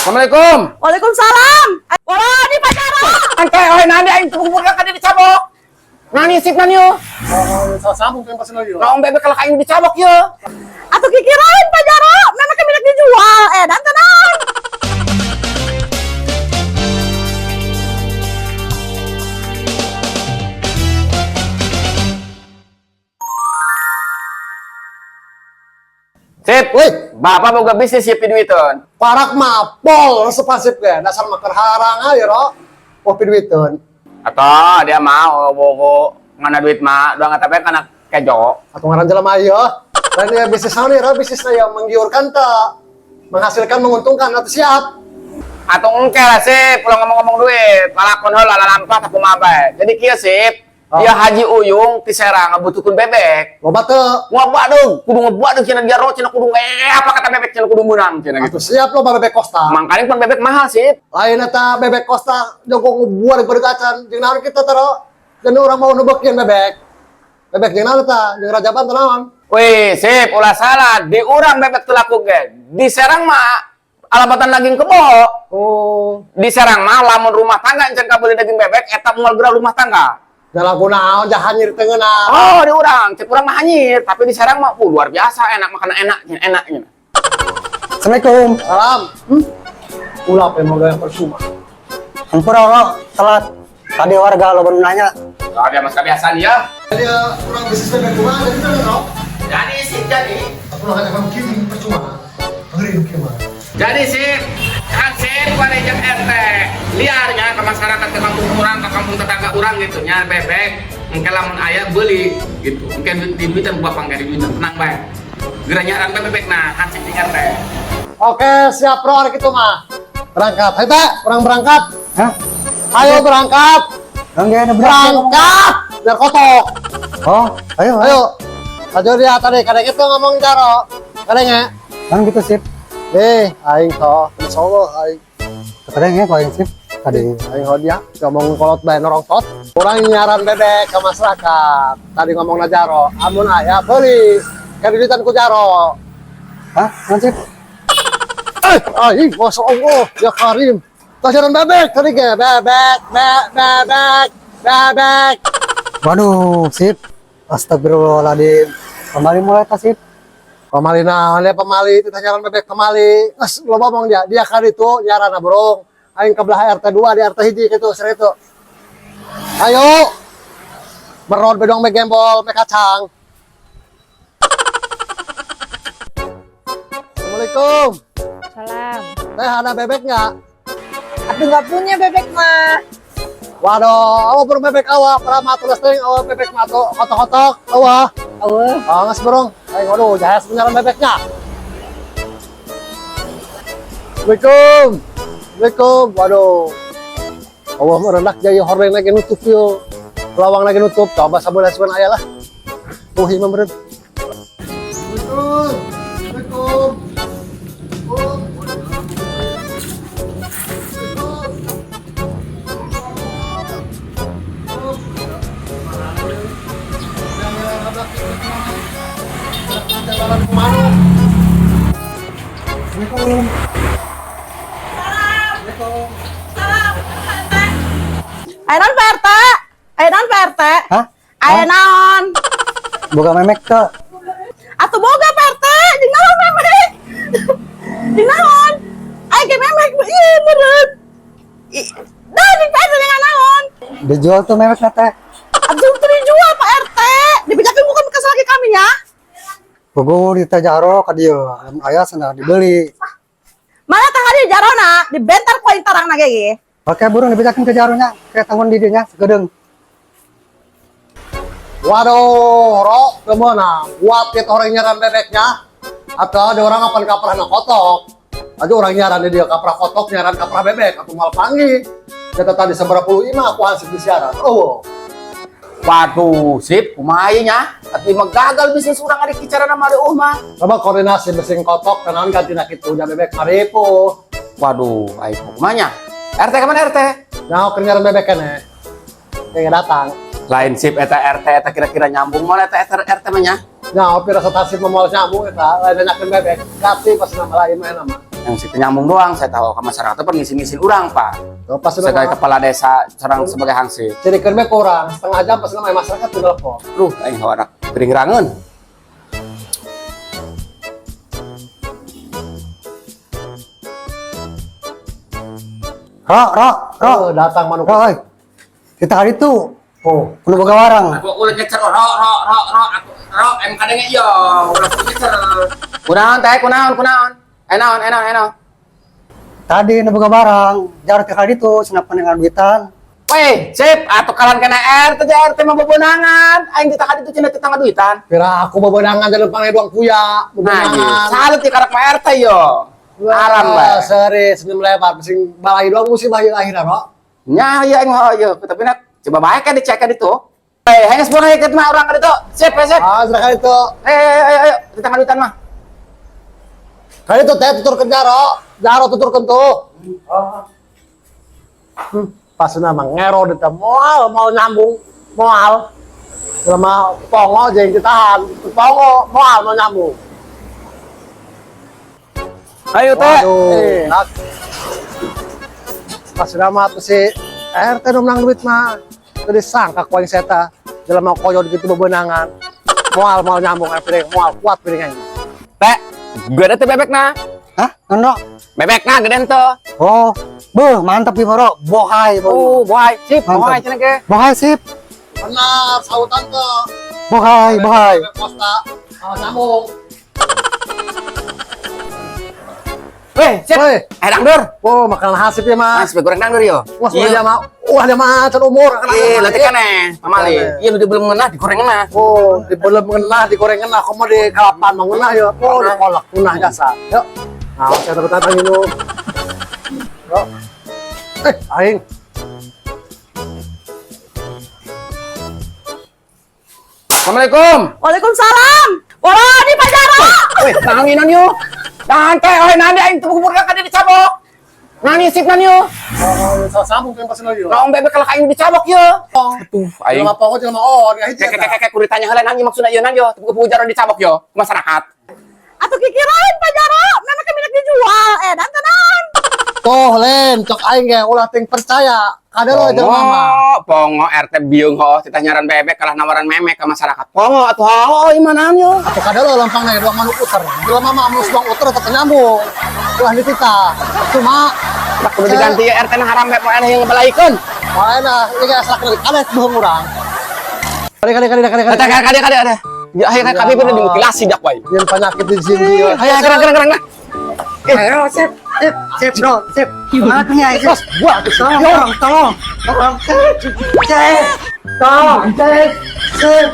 Assalamualaikum. Waalaikumsalam. Wala di Pak Jaro. Angke oe nani aing teu ka di dicabok. Nani sip nani yo. Oh, salah sambung pengen pesen lagi. Naon bebek kalau aing dicabok yo. Atuh kikirain Pak Jaro, memang kami nak dijual. Eh, dan tenang. Sip. Woi. Bapak boga bisnis ya piduiteun. Parak mapol resep asip ge, dasar maker harang aja ro. Oh piduiteun. Atau dia mau bogo ngana duit mah doang tapi kana kejo. Atau ngaran jelema ieu. Dan ya bisnis naon ro, bisnisna ya menggiurkan teu. Menghasilkan menguntungkan atau siap. Atau engke lah sip, kalau ngomong-ngomong duit, lalakon heula lalampah ka kumaha bae. Jadi kieu sip, Oh. dia Haji Uyung ti Serang ngabutuhkeun bebek. Loba teu. Ngabuat kudu ngebuat dong cenah dia ro cenah kudu apa kata bebek cenah kudu meunang cenah gitu. Atau siap loba bebek kosta. Mangkaning pan bebek mahal sip. Lain eta bebek kosta jongkok ngebuar daripada acan. Jeung naon kita taro. Jeung urang mau nubeukieun bebek. Bebek jeung naon eta? Jeung rajaban teu naon? Wih, sip, ulah salah. Di urang bebek teu laku ge. Di Serang mah alabatan daging kebo. Oh, Di Serang mah lamun rumah tangga encan kabeuli daging bebek eta moal geura rumah tangga. jalan kunaon jahanyir teu ngeunah. Oh, di urang, cek urang mah hanyir, tapi di Serang mah luar biasa enak makanan enak, enak enak. Assalamualaikum. Salam. Ulah pengen mau yang percuma. Hampura Allah telat. Tadi warga lo baru nanya. Oh, dia mas kebiasaan ya. Jadi kurang bisnis bebek kumaha jadi teu no. Jadi sip jadi. Aku lah kan kini percuma. Ngeri gimana? Jadi sip, kan sip pada jam RT liarnya ke masyarakat ke kampung orang ke kampung tetangga orang gitu nya bebek engke lamun aya beli gitu engke di duitan bapak engke di duitan tenang bae geura nyaran bebek nah hansip di RT. Oke, siap bro, hari itu mah. Berangkat. Ayo, Teh, orang berangkat. Hah? Ayo berangkat. Enggak ada berangkat. Berangkat. Biar kotok. Oh, ayo, ayo. Ayo. Ayo dia tadi kadang itu ngomong jaro. Kadang ya. Kan gitu sip. Eh, aing toh, insyaallah aing. Kadang ya kalau yang sip. Tadi. Aing ho dia ngomong kolot bae norong tot. Orang nyaran bebek ke masyarakat. Tadi ngomong na jaro, amun aya beli. Kreditan ku jaro. Hah? Kan sip? Eh, aing, masya Allah, ya Karim. Tajaran bebek tadi ke bebek, bebek, bebek, bebek. Waduh, sip. Astagfirullahaladzim. Kembali mulai tas sip. Pamali naon dia pamali, itu nyaran bebek pamali. Geus loba mong dia, dia kan itu nyaran burung. Aing ke belah RT 2 di RT hiji gitu, ser itu. Ayo. Merod bedong me gembol, me kacang. Assalamualaikum. Salam. Teh ada bebek nggak? Atuh nggak punya bebek mah. Waduh, awak burung bebek awak, perama tulis teh awak bebek mah tuh kotok-kotok, awak. Eueuh. Oh, ngas burung. Ayo, waduh, jahas penyaran bebeknya. Assalamualaikum. Assalamualaikum. Waduh. Allah merendak jaya hordeng lagi nutup yo. Lawang lagi nutup. Coba sabulan sebulan ayah lah. Tuh imam beren. Assalamualaikum. Assalamualaikum. Assalamualaikum. Salam. Ayo naon Pak RT? Ayo naon Pak RT? Hah? Ayo naon? Boga memek ke. Atuh boga Pak RT, jeung naon memek? Jeung naon? Ayo ge memek, ieu meureun. Dah jeung Pak RT dengan naon? Dijual tuh memek teh. Atuh teu dijual Pak RT. Dibejakeun bukan bekas lagi kami ya. Bogo di jaro ka dieu. Lamun aya sana dibeli. Mana tah di jarona, dibentar ku aing tarangna ge ge. Oke, burung dibejakeun ke jaronya, ke tanggon di dinya segedeung. Waduh, ro, kemana? Kuat ya orang nyaran bebeknya. Atau ada orang apa kaprah na kotok. Aja orang nyaran dia kaprah kotok, nyaran kaprah bebek atau mal pangi. Kata tadi seberapa puluh lima aku hasil disiaran. Oh, Waduh, sip, kumaha ieu nya? Atuh mah gagal bisnis urang ari kicarana mah eueuh mah. coba koordinasi mesin kotok kenaon ganti nak itu udah bebek maripu. Waduh, aing kumaha nya? RT kemana RT? Nah, keur nyaran bebek kan ya. Kayak datang. Lain sip eta RT eta kira-kira nyambung moal eta RT RT mah nya. Nah, opi rasa tasip memual nyambung eta, lain nanyakeun bebek. Ganti pas nama lain mah nama. Yang situ nyambung doang, saya tahu ke masyarakat itu ngisi-ngisi urang, Pak. Oh, pas Sebagai kepala desa, serang sebagai hangsip. Jadi kan kurang setengah jam pas nama masyarakat tuh telepon. Duh, aing anak gering-rangeun. Ro, ro, ro. Oh, datang manuk. Ro, oi. Kita hari itu. Oh, Kudu boga warang. Aku ulah nyecer ro ro ro ro aku ro em kadangnya iya ulah kudu nyecer. Kunaon teh kunaon kunaon? Naon naon naon. Tadi nu boga barang, jaro teh hari itu cenah dengan duitan. Weh, sip, atuh kalan kena RT RT mah bebenangan. Aing di tadi itu cenah tetangga duitan. kira aku bebenangan jalan pangai doang kuya, Nah, bebenangan. salut di karak mah RT yo. Alam Wah, bae. seri senyum lebar, sing balai doang musim bayi akhirnya, Ro. Nya iya aing mah yo, tapi nak coba bae kan dicek kan itu. Eh, hanya sebuah ieu mah urang ka ditu. Sip, sip. Ah, serahkan itu. Ayo ayo ayo ayo, tetangga duitan mah. Kali itu teh tuturkeun jaro, jaro tuturkeun tuh. Pas nama ngero di teh moal mau nyambung, moal. Selama pongo jeung ditahan, pongo moal mau nyambung. Ayo teh. Waduh, nak. Pas nama tuh si RT nu menang duit mah. Tadi sangka ku aing seta jelema koyo gitu bebenangan. Moal moal nyambung piring, moal kuat piring aing. Teh, gede teh bebek na. Hah? Nono. Bebek na gede tuh. Oh, beuh, mantap ieu mah, Ro. Bohai, Oh, bohai. bohai, sip, Mantap. bohai cenah ge. Bohai sip. Benar, sautan tuh. Bohai, bohai. Posta, oh, nyambung. Weh, sip. Weh. Eh, dangdur. Oh, makanan hasib ya, Mas. Mas, goreng dangdur yo. Wah, dia mah. Wah, dia mah can umur. Iya, nanti kan eh, Mama Li. Iya, nu belum ngeunah digoreng ngeunah. Oh, di belum ngeunah, digoreng ngeunah, komo di kalapan mah ngeunah ya. Oh, di kolak ngeunah jasa. Yuk. Nah, saya takut tanya minum. Yuk. Eh, aing. Assalamualaikum. Waalaikumsalam. Wah, ini Pak Jaro. Weh, nanginan yo. Tahan teh, oi nandi aing teu kubur ka dicabok. Nani sip nani yo. Oh, salah sambung kan pasti yo. Laong bebek kalau aing dicabok yo. Aduh, aing. Jelema pongo jelema on, ya hiji. Kek kek kek kudu ditanya heula nani maksudna ieu nani yo. Teu kudu jaro dicabok yo ke masyarakat. Atau kikirain Pak Jaro, memang kami dijual. Eh, dan tenan. Tuh, Len, cok aing ge ulah ting percaya. Kada lo jelema mah. Pongo, pongo RT biung ho, titah nyaran bebek kalah nawaran memek ke masyarakat. Pongo atuh ho, ieu yo. Atau kada lo lempang na doang manuk uter. Jelema mah anu doang uter tetep nyambung. Ulah dititah. Cuma Tak kudu diganti ya RT na haram beb moal yang ngebalaikeun. Mana ini kayak salah kali kali bohong orang. Kali kali kali kali kali. Kata kali kali ada. Ya ayo kami pun dimutilasi dak wae. Yang penyakit di sini. Ayo gerang gerang gerang. Ayo, sip. Sip, sip, bro, sip. Semangat nih, ayo. Bos, gua Tolong, tolong, tolong. Tolong. Sip. Tolong, sip. Sip.